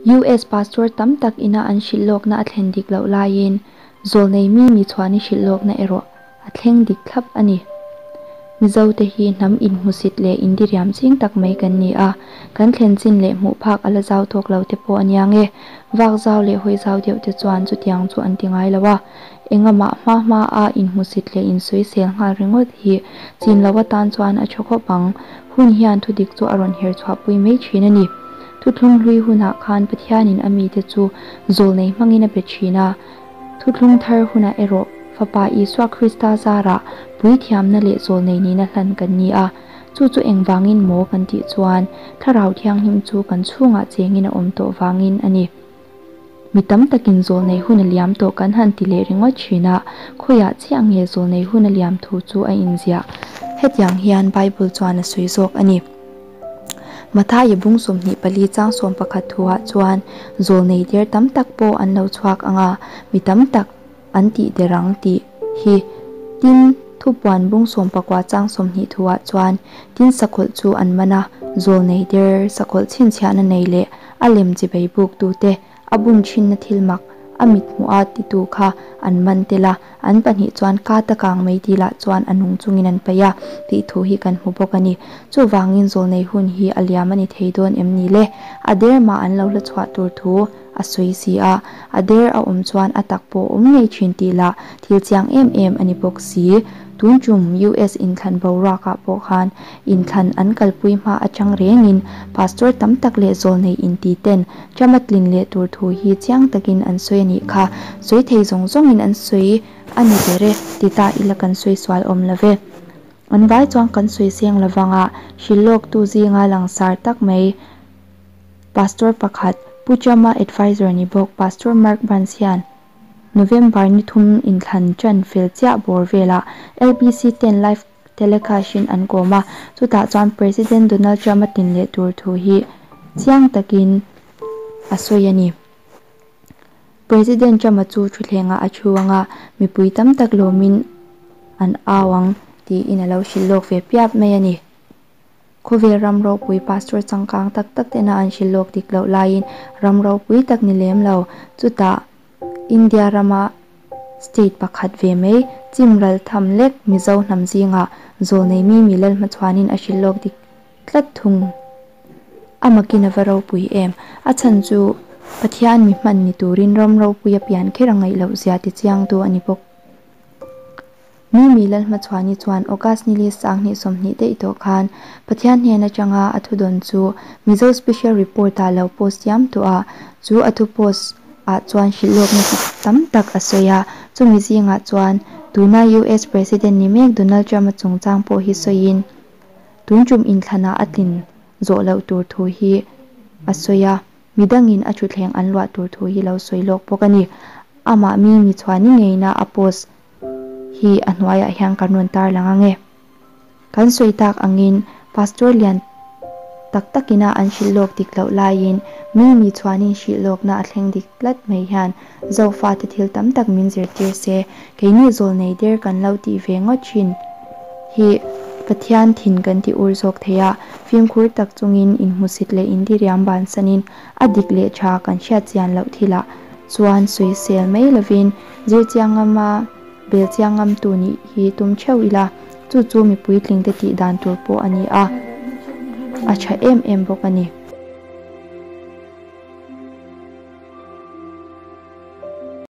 US pastor tam tak ina an hrilh lawkna a thlen dik loh laiin zawlnei mi mi chhuani hrilh lawkna erawh a thleng dik thlap a ni. Mizote hi hnam inhmusit leh indiriam ching tak mai kan ni a, kan thlen chin leh hmuh phak a la zau tawk lo te pawh a nia nge. Vak zau leh hawi zau deuh te chuan chutiang chu an ti ngai lo a, engamah hma hma a inhmusit leh insawisel nghal ringawt hi chin lo atan chuan a tha khawp ang. Hun hian thudik chu a rawn her chhuahpui mai thin a ni. Thuthlung hlui hunah khan Pathianin a mite chu zawlnei hmangin a pe thin a. Thuthlung thar hunah erawh Fapa Isua Krista zarah puithiamna leh zawlnei nihna hlan kan ni a. Chu chu engvangin maw kan tih chuan Thlarau Thianghlim chu kan chhungah chengin a awm tawh vangin a ni. Mi tam takin zawlnei hun a liam tawh kan han ti leh ringawt thin a, khawiah chiah nge zawlnei hun a liam thu chu a inziah? Hetiang hian Bible chuan a sawi zawk a ni. Mathaia bung 24 chang 11 thuah chuan zawlnei der tam tak pawh an lo chhuak ang a, mi tam tak an tih der ang tih hi. Tin, thupuan bung 19 chang 20 thuah chuan tin sakawlh chu an man a, zawlnei der sakawlh chhinchhiahna nei leh a lem chibei buktute a bun thinna thil mak a mit hmuh a titu kha an man tel a, an pahnih chuan ka ta kang mai dilah chuan a nung chungin an paih a tih thu hi kan hmu bawk a ni. Chuvangin zawlnei hun hi a liam a ni thei dawn em ni le? A der mah an lo la chhuah tur thu a sawi si a, a der a awm chuan a tak pawh awm ngei thin tih lah thil chiang em em a ni bawk si. Tun tum US inthlan boruakah pawh khan inthlan an kalpui hma atang rengin pastor tam tak leh zawlnei inti ten Trump a tlin leh tur thu hi chiang takin an sawi a nih kha. Sawi thei zawng zawngin an sawi a ni ber e ti ta ila kan sawi sual awm lo ve. An vai chuan kan sawi seng lovanga hrilhlawktu zinga langsar tak mai pastor pakhat Pu Trump-a advisor ni bawk Pastor Mark Burns hian November ni thum inthlan ṭan fel chiah bawr velah LBC ten live telecast-in an kawm a, chutah chuan President Donald Trump-a tin leh tur thu hi chiang takin a sawi a ni. President Trump-a chu thutthlengah a thu ang a, mipui tam tak lawmin an au ang tiin a lo hrilh lawk ve piap mai a ni. Khawvel ram ropui pastor changkang tak tak tena an hrilh lawk dik loh laiin ram ropui tak ni lem lo. Chutah India rama state pakhat ve mai chim ral tham lek Mizo hnam zingah zawlnei mi mi lal hmachhuanin a hrilh lawk dik tlat thung. A makin a va ropui em? A chhan chu Pathian mi hman ni turin ram ropui a pian kher a ngaih loh zia tichiangtu a ni bawk. Mimi Lalhmachhuani chuan August ni li 2020 daih tawh khan Pathian hnen atanga a thudawn chu Mizo Special Report ah lo post diam tawh a, chu a thu post ah chuan hrilhlawkna chi tam tak a sawi a, chumi zingah chuan tuna US President ni mek Donald Trump-a chungchang pawh hi sawiin tun tum inthlanah a tlin zawh loh tur thu hi a sawi a. Midangin a thutthleng an luah tur thu hi lo sawi lawk bawk a ni. Amah Mimi Chhuani ngeina a post hi a hnuaiah hian kan rawn tarlang ang e. Kan sawi tak angin Pastor lian tak takina an hrilh lawk dik loh laiin Mimi Chhuanin hrilh lawkna a thleng dik tlat mai hian Zofate thil tam tak min zirtir se, keini zawlnei der kan lo tih ve ngawt thin hi Pathian thin kan ti ur zawk thei a, fimkhur tak chungin inhmusit leh indiriam bansanin a dik leh tha kan hriat chian loh thilah chuan sawisel mai lovin zirchiang ngama belchiang ngamtu nih hi tum theuh ila, chu chu mipui tlingte tih dan tur pawh a ni a, a tha em em bawk a ni.